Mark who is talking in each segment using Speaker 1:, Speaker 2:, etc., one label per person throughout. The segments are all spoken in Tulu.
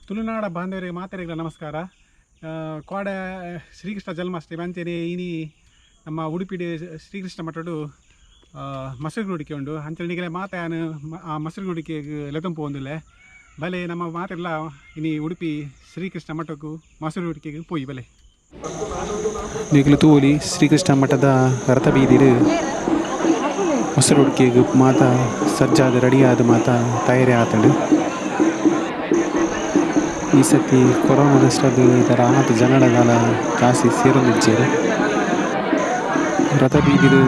Speaker 1: ತುಳುನಾಡ ಬಾಂಧವರಿಗೆ ಮಾತೆರೆಗಳ ನಮಸ್ಕಾರ. ಕೋಡೆ ಶ್ರೀಕೃಷ್ಣ ಜನ್ಮಾಷ್ಟಮಿ ಅಂಚೆನೆ ಇನಿ ನಮ್ಮ ಉಡುಪಿಡೆ ಶ್ರೀಕೃಷ್ಣ ಮಠಡು ಮೊಸರು ಗುಡಿಕೆ ಉಂಡು. ಅಂಚನೆ ಮಾತೆ ಯಾನು ಆ ಮೊಸರು ಗುಡಿಕೆಗೆ ಲೆತೊಂಪು ಒಂದುಲ್ಲೆ ಬಲೆ ನಮ್ಮ ಮಾತೆಲ್ಲ ಇನಿ ಉಡುಪಿ ಶ್ರೀಕೃಷ್ಣ ಮಠಕ್ಕೂ ಮೊಸರು ಗುಡಿಕೆಗೆ ಪೋಯಿ ಬಲೆ.
Speaker 2: ನಿಕುಲು ತೂವೊಲಿ ಶ್ರೀಕೃಷ್ಣ ಮಠದ ರಥ ಬೀದಿಡು ಮೊಸರು ಉಡುಕೆಗ್ ಮಾತ ಸಜ್ಜಾದ್ ರೆಡಿಯಾದ್ ಮಾತ ತಯಾರಿ ಆತುಂಡು. ಈ ಸರ್ತಿ ಕೊರೋನಾದಷ್ಟದು ಇದರ ಆತ್ ಜನಳ ಜಾಸ್ತಿ ಸೇರೊಂದಿಜ್ಜೆರ್. ರಥ ಬೀದಿಡು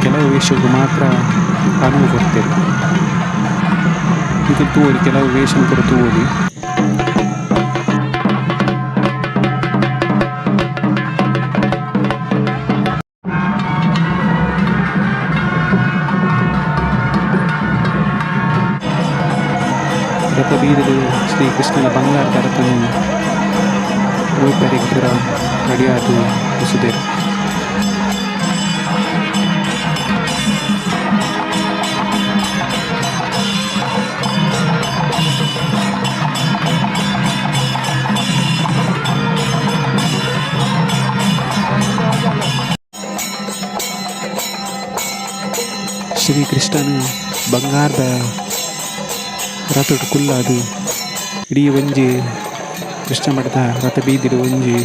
Speaker 2: ಕೆಲವು ವೇಷಗ್ ಮಾತ್ರ ಅನುವು ಕೊರ್ತೆರ್. ನಿಕುಲು ತೂವೊಲಿ ಕೆಲವು ವೇಷನ್ ಪೂರ ತೂವೊಲಿ. ರಥ ಬೀದಿಡು ಶ್ರೀ ಕೃಷ್ಣನ ಬಂಗಾರದ ರಥನು ಒಯ್ಪೆರೆಗ್ ಪೂರ ರೆಡಿಯಾದ್ ಉಸುದೆರ್. ಶ್ರೀ ಕೃಷ್ಣನ ಬಂಗಾರದ ರಥಡ್ ಕುಲ್ಲಾದ್ ಇಡೀ ಒಂಜಿ ಕೃಷ್ಣ ಮಠದ ರಥ ಬೀದಿಡು ಒಂಜಿ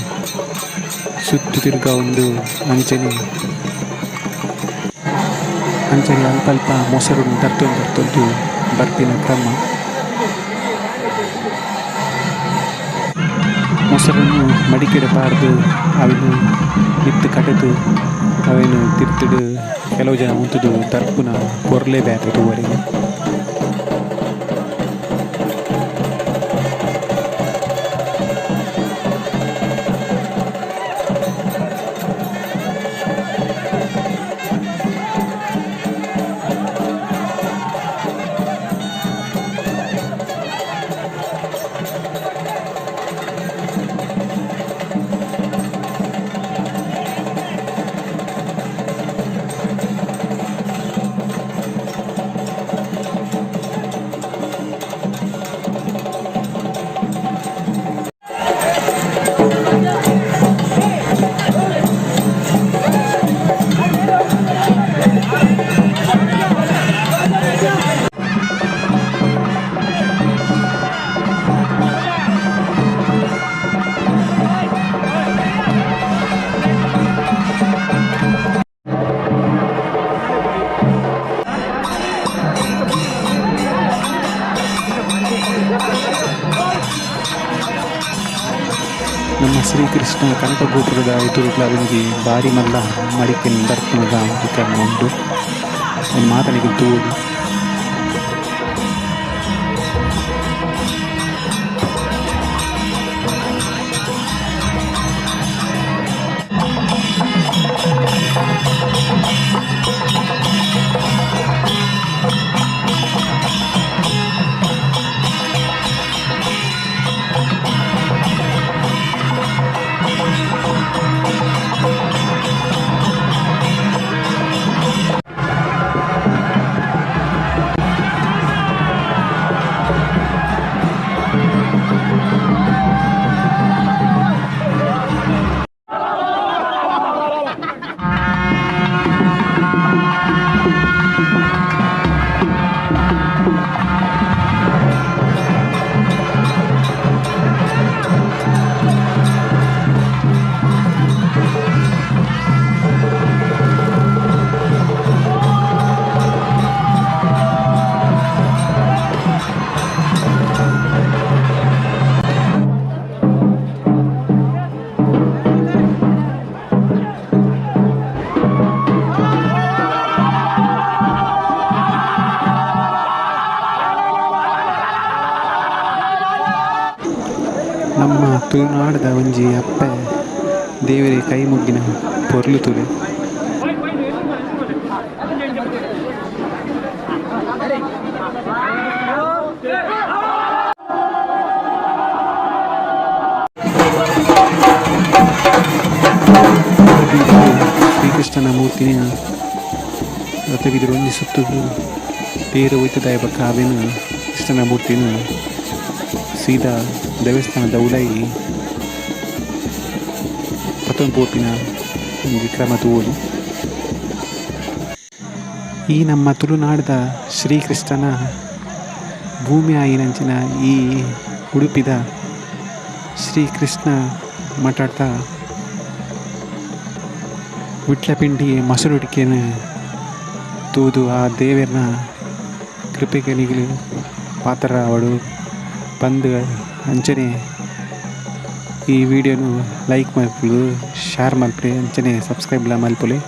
Speaker 2: ಸುತ್ತು ತಿರ್ಗಾವೊಂದು ಅಂಚನೆ ಅಂಚನೆ ಅಲ್ಪ ಅಲ್ಪ ಮೊಸರುನ್ ದರ್ತೊಂದು ದರ್ತೊಂದು ಬರ್ಪಿನ ಕ್ರಮ. ಮೊಸರುನು ಮಡಿಕೆಡ್ ಪಾಡ್ದ್ ಅವೆನ್ ಮಿತ್ತ್ ಕಟುದು ಅವೆನ್ ತಿರ್ತುಡು ಕೆಲವು ಜನ ಉಂತುದು ದರ್ಪುನ ಪೊರ್ಲೆ ಬೇತೆ ತೂವರೆಗ್. ನಮ್ಮ ಶ್ರೀಕೃಷ್ಣ ಕನಕ ಗೋಪುರದ ಎದುರುಗ್ಲ ಒಂಜಿ ಬಾರಿ ಮಲ್ಲ ಮಡಿಕೆನ್ ದರ್ಪುನದ ಒಂಜಿ ಕ್ರಮ ಉಂಡು. ಅವೆನ್ ಮಾತ ನಿಕುಲು ತೂವೊಲಿ. ನಮ್ಮ ತುಳುನಾಡ್ದ ಒಂಜಿ ಅಪ್ಪೆ ದೇವೆರೆ ಕೈ ಮುಗ್ಗಿನ ಪೊರ್ಲು ತೂಲೆ. ಶ್ರೀಕೃಷ್ಣನ ಮೂರ್ತಿನ ರಥಬೀದಿಡ್ ಒಂಜಿ ಸುತ್ತುದು ತೇರ್ ಒಯ್ತುದಾಯಿ ಬೊಕ್ಕ ಅವೆನ್ ಕೃಷ್ಣನ ಮೂರ್ತಿನ್ ಸೀದಾ ದೇವಸ್ಥಾನದ ಉಲಾಯಿ ಪತೊಂದು ಪೋಪಿನ ಒಂಜಿ ಕ್ರಮ ತೂವೊಲಿ. ಈ ನಮ್ಮ ತುಳುನಾಡ್ದ ಶ್ರೀಕೃಷ್ಣನ ಭೂಮಿ ಆಯಿನಂಚಿನ ಈ ಉಡುಪಿದ ಶ್ರೀ ಕೃಷ್ಣ ಮಠತ ವಿಟ್ಲಪಿಂಡಿ ಮಸರುಡಿಕೆನ್ ತೂದು ಆ ದೇವೆರ್ನ ಕೃಪೆಗ್ ನಿಕುಲು ಪಾತ್ರರಾವೊಡು ಪಂದ್ ಅಂಚನೆ ಈ ವಿಡಿಯೋನು ಲೈಕ್ ಮಲ್ಪುಲೆ ಶೇರ್ ಮಲ್ಪುಲೆ ಅಂಚನೆ ಸಬ್ಸ್ಕ್ರೈಬ್ ಲ ಮಲ್ಪುಲೆ.